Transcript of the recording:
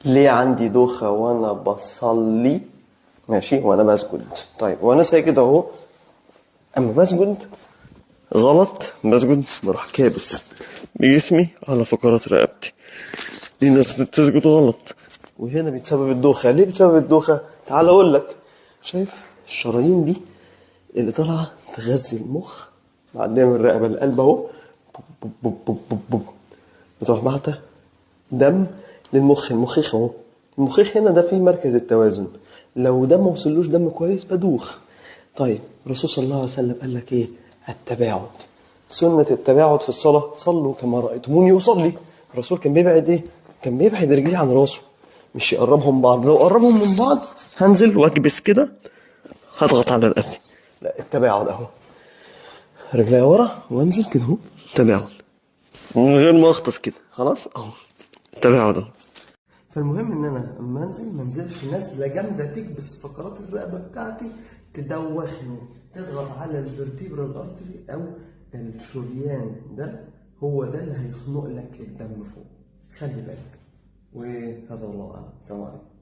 ليه عندي دوخة وانا بصلي؟ ماشي، وانا بسجد. طيب وانا ساجد اهو، اما بسجد غلط، بسجد بروح كابس بجسمي على فقرات رقبتي. دي ناس بتسجد غلط، وهنا بيتسبب الدوخة. ليه بتسبب الدوخة؟ تعال اقول لك. شايف الشرايين دي اللي طالعة تغذي المخ معدية من الرقبة للقلب اهو، بوب بوب بوب بوب بوب، بتروح بعتة دم للمخ. المخيخ اهو، المخيخ هنا ده فيه مركز التوازن، لو ده ما وصلوش دم كويس بدوخ. طيب الرسول صلى الله عليه وسلم قال لك ايه؟ التباعد، سنة التباعد في الصلاة، صلوا كما رأيتموني أصلي. الرسول كان بيبعد ايه؟ كان بيبعد رجليه عن راسه، مش يقربهم بعض. لو قربهم من بعض هنزل واكبس كده، هضغط على رقبتي. لا، التباعد اهو، رجلي ورا وانزل كده اهو، تباعد من غير ما اغطس كده، خلاص اهو التباعد اهو. فالمهم ان انا اما انزل ما انزلش نزله جامدة تكبس فقرات الرقبة بتاعتي، تدوخني، تضغط على ال vertebral artery او الشريان ده، هو ده اللي هيخنق لك الدم فوق، خلي بالك. وهذا والله اعلم. السلام عليكم.